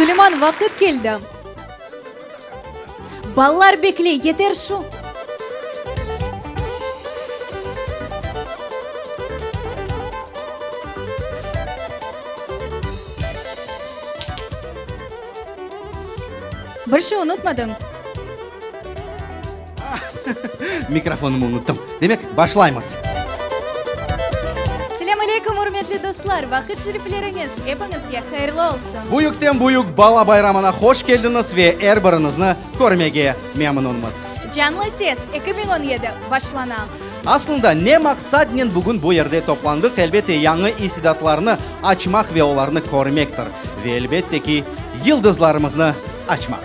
Suleyman, vaqıt keldi. Balalar bekley, yeter şu. Bir şey unutmadıñ. Mikrofonımı unuttım. Demek, başlaymız. Selâm aleyküm, ürmetli dostlar! Vaqıt şerifleriñiz epiñizge hayırlı olsun! Büyükten büyük bala bayramına hoş keldiñiz ve er biriñizni körmege memnunmız. Canlı ses, 2017, başlana. Aslında, ne maqsadnen bugün bu yerde toplandıq? Elbette, yañı istidatlarnı açmaq ve olarnı körmektir. Ve, elbette ki, yıldızlarımıznı açmaq.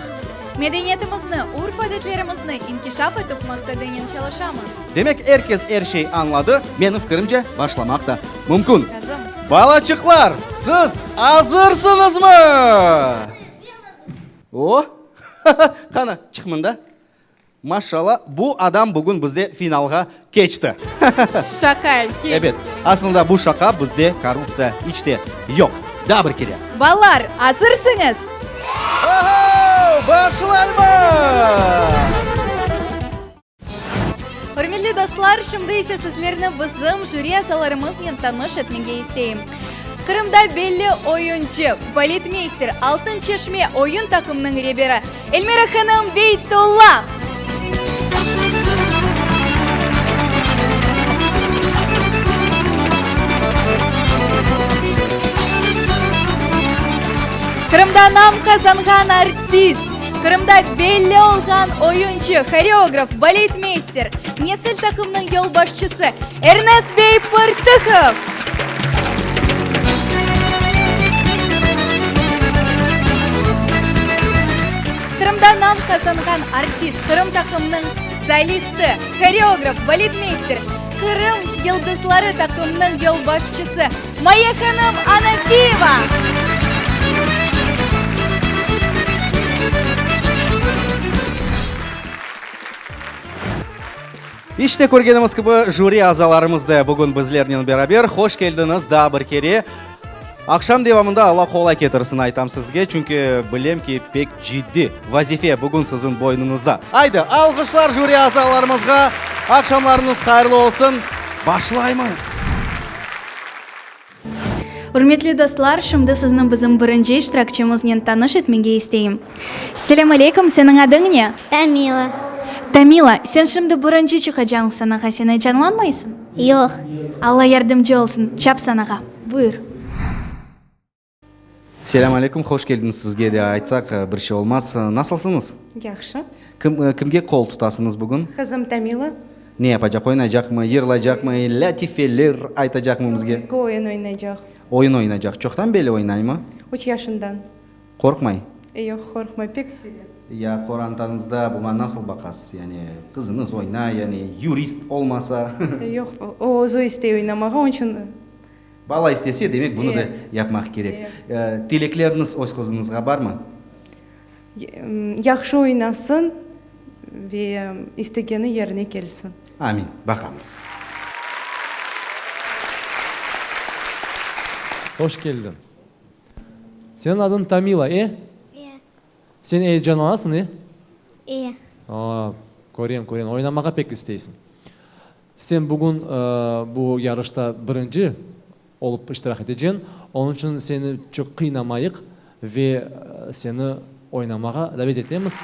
Medeniyetimizni, urf-adetlerimizni inkişaf etüv maqsadınen çalışamız. Demek, er kes er şey añladı, menim fikirimce, başlamaq da mümkün. Razım. Balaçıqlar, siz azırsıñızmı? O! Qana, çıq mında. Maşşalla, bu adam bugün bizde finalğa keçti. Şaqa, kel. Ebet, aslında bu şaqa, bizde korruptsiya iç te yoq. Daa bir kere. Balalar, azırsıñız? Oho, başlaymız! Ürmetli dostlar, şimdi ise sizlerni bizim jüri azalarımıznen tanış etmege isteyim. Qırımda belli oyuncı, baletmeyster, Altın çeşme oyun taqımınıñ reberi Elmira hanım Beytulla! Qırımda nam qazanğan artist, Qırımda belli olğan oyuncı, horeograf, baletmeyster, Nesil taqımınıñ yolbaşçısı Ernest bey Pırtıhov! Qırımda nam qazanğan artist, Qırım taqımınıñ solisti, horeograf, baletmeyster, Qırım yıldızları taqımınıñ yolbaşçısı Maya hanım Anafiyeva! İşte, körgenimiz kibi, jüri azalarımız da bugün bizlernen beraber. Hoş keldiñiz daa bir kere. Aqşam devamında Alla qolay ketirsin, aytam sizge, çünki bilem ki, pek ciddi vazife bugün siziñ boynuñızda. Aydı, alğışlar jüri azalarımızğa! Aqşamlarıñız hayırlı olsun! Başlaymız! Ürmetli dostlar, şimdi sizni bizim birinci iştirakçimiznen tanış etmege isteyim. Selâm aleyküm, seniñ adıñ ne? Tamila. Tamila, sen şimdi birinci çıqacañ sanağa, sen eyecanlanmaysıñ? Yoq. Alla yardımcı olsun, çap sanağa, buyur. Selâm aleyküm, hoş keldiñiz sizge de aytsaq, bir şey olmaz. Nasılsıñız? Yahşı. Kim, kimge qol tutasıñız bugün? Qızım Tamila. Ne yapacaq, oynaycaqmı, yırlaycaqmı, lâtifeler aytacaqmı bizge? Yoq, oyun oynaycaq. Oyun oynaycaq. Çoqtan beli oynaymı? Üç yaşından. Qorqmay? Yoq, qorqmay, pek seve. Ya qorantañızda buña nasıl baqasız? Yani qızıñız oynay, yani yurist olmasa? Yoq, o özü istey oynamağa, onıñ içün. Bala istese, demek bunı da yapmaq kerek. Tilekleriñiz öz qızıñızğa barmı? Yahşı oynasın ve istegeni yerine kelsin. Amin. Baqamız. Hoş keldiñ. Seniñ adıñ Tamila, e? E. Sen eyecanlanasıñ, e? E. A, körem, körem. Oynamağa pek isteysiñ. Sen bugün bu yarışta birinci olıp iştirak eteceñ, onıñ içün seni çoq qıynamayıq ve seni oynamağa davet etemiz.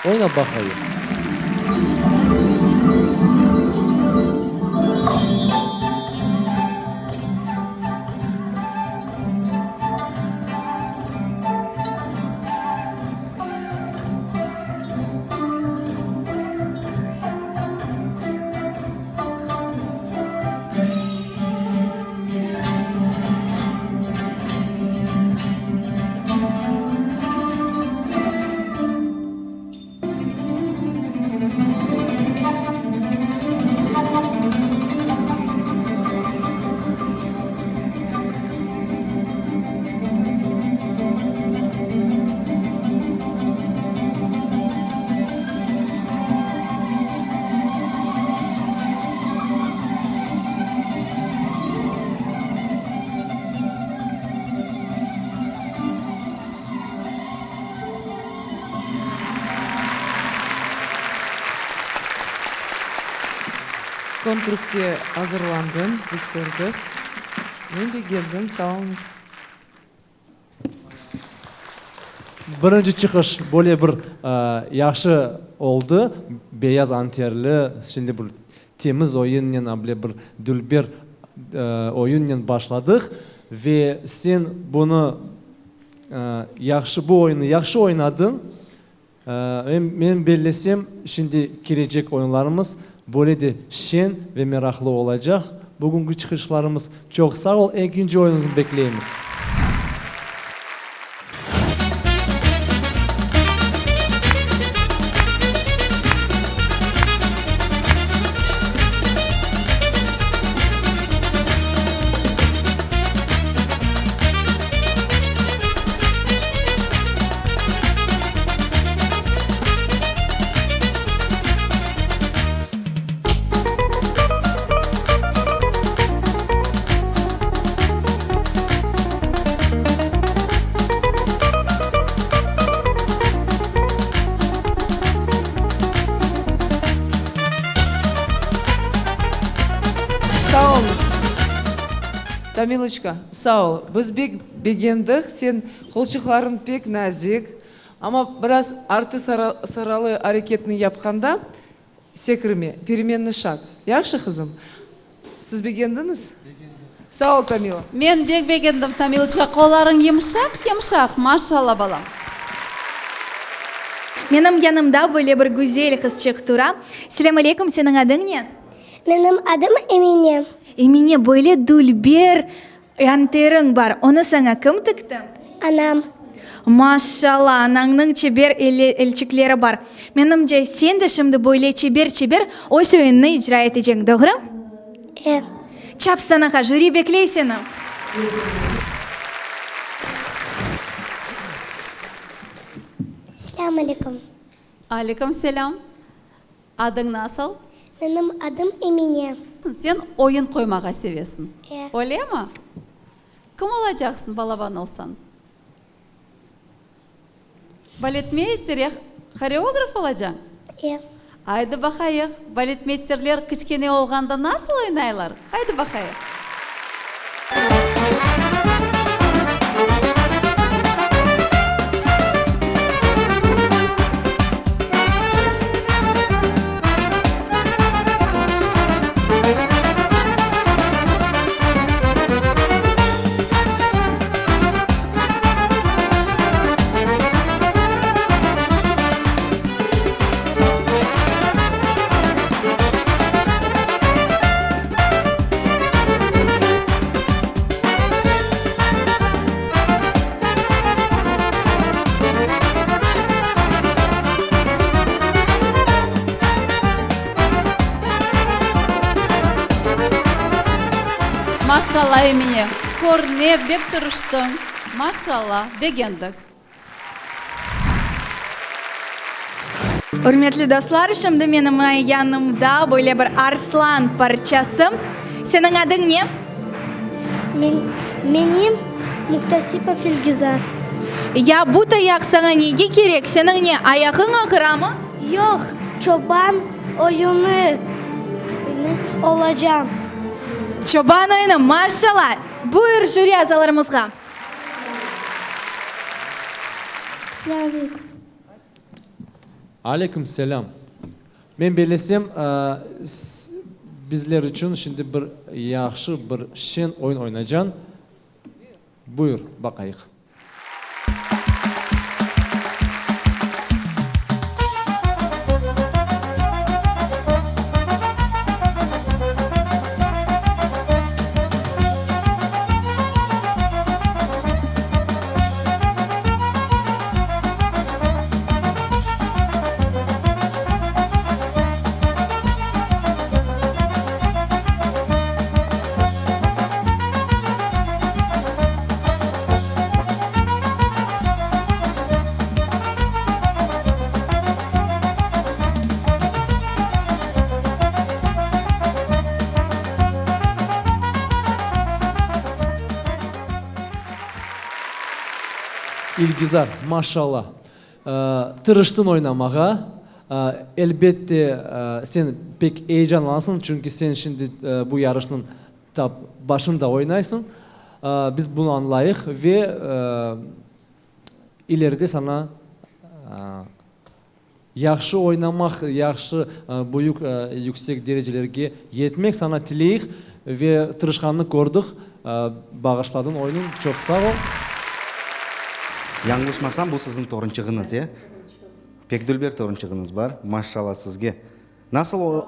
Oynap baqayıq. Konkurske azırlandıñ, biz kördik. Men begendim, sağ oluñız. Birinci çıqış böyle bir yahşı oldı, beyaz anterli, şimdi bir temiz oyunnen, able bir dülber oyunnen başladıq ve sen bunı yahşı, bu oyunnı yahşı oynadıñ. Men bellesem, şimdi kelecek oyunlarımız böyle de şeñ ve meraqlı olacaq. Bugünki çıqışlarımız çoq sağ ol, ekinci oyunımıznı bekleymiz. Sağ oluñız, Tamiloçka, sağ ol. Biz bek begendik, sen qolçıqlarıñ pek nazik, amma biraz artı sıralı areketni yapqanda sekirme, peremenniy şag. Yahşı, qızım? Siz begendiñiz? Sağ ol, Tamila. Men bek begendim, Tamiloçka, qollarıñ yımşaq-yımşaq, maşalla, balam. Menim yanımda böyle bir güzel qızçıq tura. Selâm aleyküm, seniñ adıñ ne? Menim adım Emine. Emine, böyle dülber anteriñ bar, onı saña kim tikti? Anam. Maşşalla, anañnıñ çeber elçikleri bar. Menimce, sen de şimdi böyle çeber-çeber öz oyunını icra eteceñ, doğru? E. Çap sanağa, jüri bekley seni. Selâm aleyküm. Aleyküm selâm. Adıñ nasıl? Menim adım Emine. Sen oyun qoymağa sevesiñ. E. Öylemi? Kim olacaqsıñ balaban olsañ? Baletmeyster ya horeograf olacañ? E. Aydı baqayıq, baletmeysterler kiçkene olğanda nasıl oynaylar? Aydı baqayıq. Maşalla, Emine, körne, bek tırıştıñ. Maşalla, begendik. Ürmetli dostlar, şimdi menim yanımda böyle bir arslan parçası. Seniñ adıñ ne? Menim Muktasipov İlgizar. Ya bu tayaq saña nege kerek? Seniñ ne, ayağıñ ağıramı? Yoq, çoban oyunı olacam. Çoban oyunı, maşalla! Buyur jüri azalarımızğa. Selâm aleyküm. Aleyküm selâm. Men bellesem, bizler içün şimdi bir yahşı, bir şeñ oyun oynacañ. Buyur, baqayıq. İlgizar, maşallah, tırıştıñ oynamağa. Elbette, sen. pek eyecanlanasıñ, çünki sen şimdi bu yarışnıñ tap başında oynaysıñ. Biz bunı añlayıq ve ileride saña yahşı oynamaq, yahşı büyük yüksek derecelerge yetmek saña tileyik ve tırışqanını kördik, bağışladıñ oyunıñ, çoq sağ ol. Yañlışmasam, bu siziñ torunçığıñız, e? Pek dülber torunçığıñız bar, maşşalla sizge. Nasıl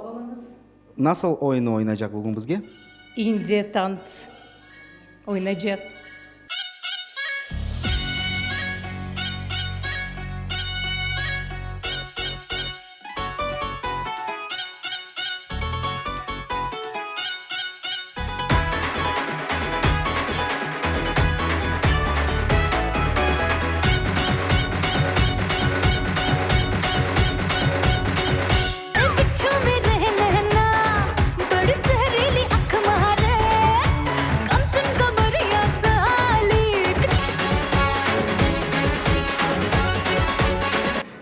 nasıl oyunı oynaycaq bugün bizge? İndiya tant oynaycaq.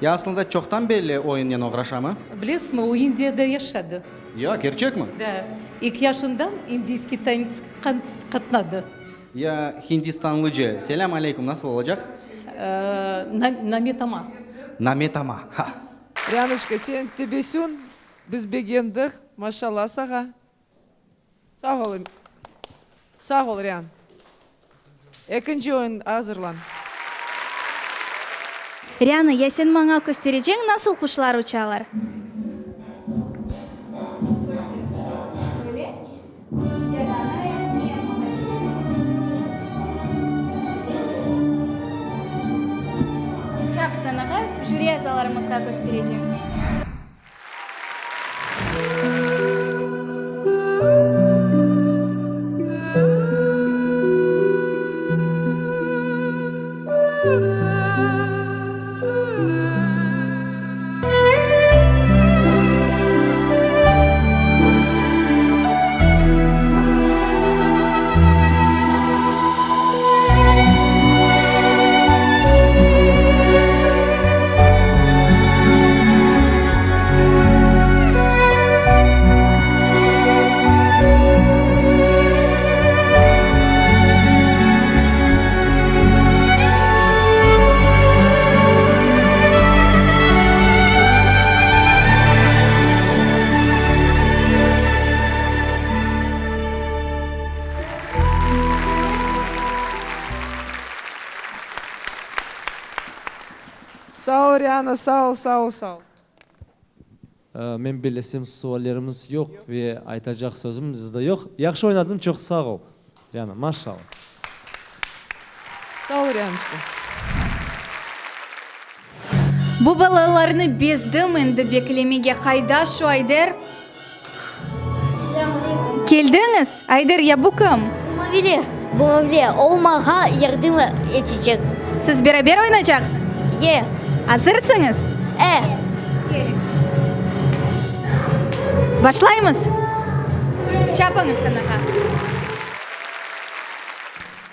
Ya aslında çoqtan belli oyunnen oğraşamı? Bilesizmi, o İndiyada yaşadı. Ya, kerçekmi? Da. Eki yaşından indiyskiy tanetsqa qatnadı. Ya hindistanlıca selâm aleykum nasıl olacaq? Nametama. Nametama, ha! Rianışka, sen tebessün, biz begendik, maşallah sağa. Sağ ol, sağ ol, Rian. Ekinci oyun azırlan. Riana, ya sen maña köstereceñ nasıl quşlar uçalar? Çap sanağa, jüri azalarımızğa kösterecem. Sağ ol, Riana, sağ ol, sağ ol, sağ ol. Men bellesem, suallerimiz yoq ve aytacaq sözümiz de yoq. Yahşı oynadıñ, çoq sağ ol, Riana, maşallah. Sağ ol, Rianışka. Bu balalarnı bezdim endi beklemege, qayda şu Ayder? Selâm aleykum. Keldiñiz? Ayder, ya bu kim? Bu Mavile. Bu Mavile. O maña yardım etecek. Siz beraber oynaycaqsıñız? Ye. Azırsıñız? E. Keliñiz. Başlaymız? Çapıñız sanağa.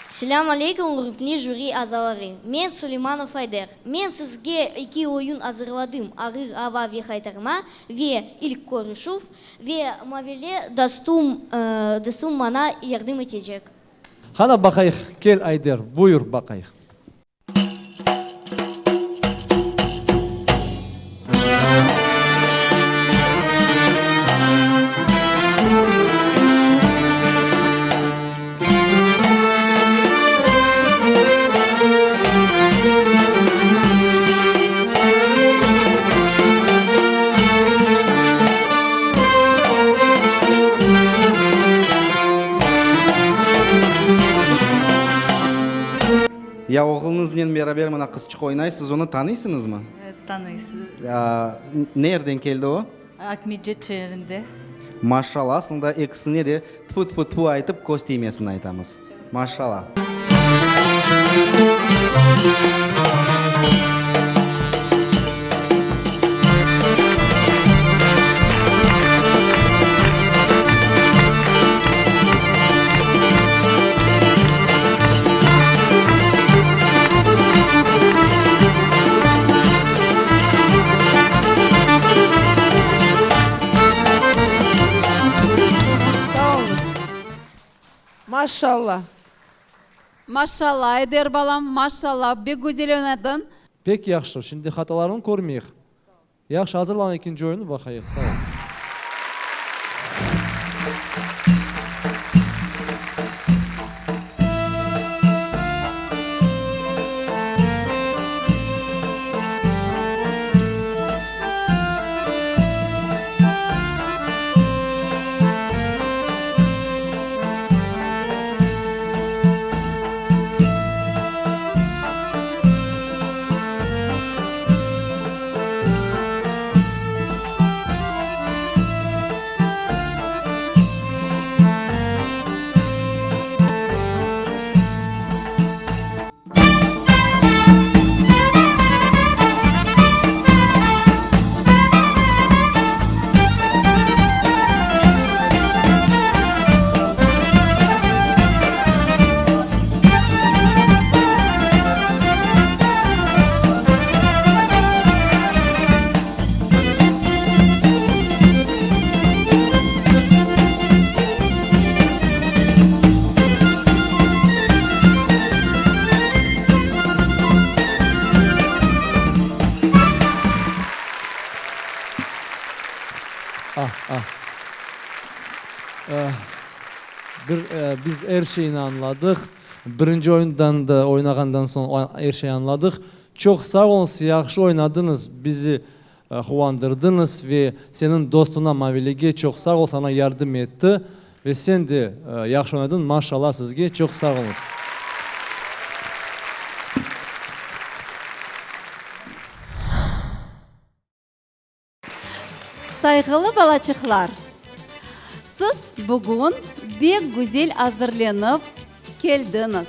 Selâm aleykum, ürmetli jüri azaları. Men Suleymanov Ayder. Men sizge eki oyun azırladım, Ağır ava ve haytarma ve İlk körüşüv, ve Mavile dostum, dostum maña yardım etecek. Qana baqayıq, kel Ayder, buyur baqayıq. Ya oğluñıznen beraber mına qızçıq oynay, siz onı tanıysıñızmı? Tanıysız. Nereden keldi o? Aqmescit şeerinde. Maşallah, aslında ekisine de tfu-tfu-tfu aytıp köz tiymesin aytamız. Maşallah. Maşşalla. Maşşalla, Ayder balam, maşşalla, bek güzel oynadıñ. Pek yahşı, şimdi hatalarını körmeyik. Yahşı, azırlan ekinci oyunı baqayıq. Sağ ol. Ah, ah. Bir, biz er şeyni añladıq. Birinci oyundan da oynağandan soñ er şey añladıq. Çoq sağ oluñız, yahşı oynadıñız, bizi quvandırdıñız ve seniñ dostuña Mavilege çoq sağ ol, saña yardım etti ve sen de yahşı oynadıñ, maşallah sizge, çoq sağ oluñız. Sayğılı balaçıqlar, siz bugün bek güzel azırlenip keldiñiz,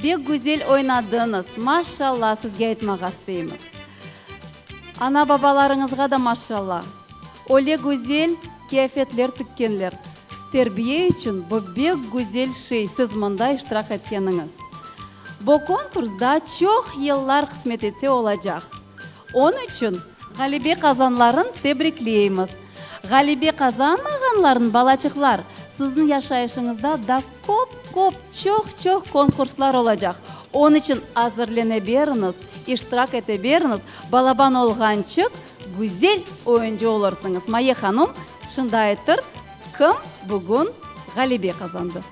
bek güzel oynadıñız, maşşalla sizge aytmağa isteymiz. Ana-babalarıñızğa da maşşalla, öyle güzel kiyafetler tikkenler. Terbiye içün bu bek güzel şey, siz mında iştirak etkeniñiz. Bu konkurs daa çoq yıllar qısmet etse olacaq. Onıñ içün ğalebe qazanların tebrikleymiz. Ğalebe qazanmağanların, balaçıqlar, sizniñ yaşayışıñızda da köp-köp, çoq-çoq konkurslar olacaq. Onıñ içün azırlene beriñiz, iştirak ete beriñiz, balaban olğançıq güzel oyuncı olursıñız. Maye hanum, şimdi aytır, kim bugün ğalebe qazandı?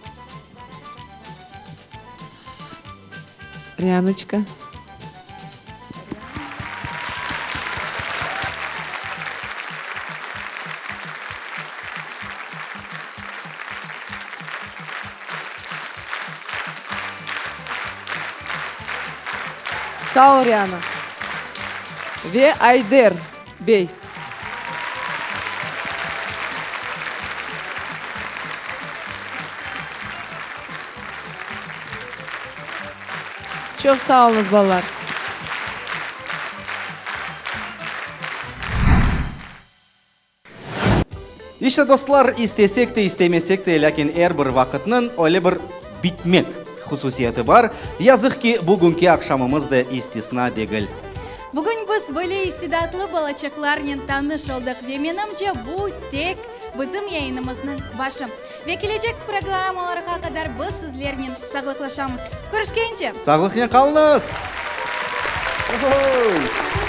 Rianoçka. Sağ ol, Riana. Ve Ayder bey. Çoq sağ oluñız, balalar. İşte, dostlar, istesek de, istemesek de, lâkin er bir vaqıtnıñ öyle bir bitmek hususiyeti bar. Yazıq ki, bugünki aqşamımız da istisna degil. Bugün biz böyle istidatlı balaçıqlarnen tanış oldıq ve menimce, bu tek bizim yayınımıznıñ başı. Ve kelecek programmalarğa qadar biz sizlernen sağlıqlaşamız. Körüşkence! Sağlıqnen qalıñız! Oho!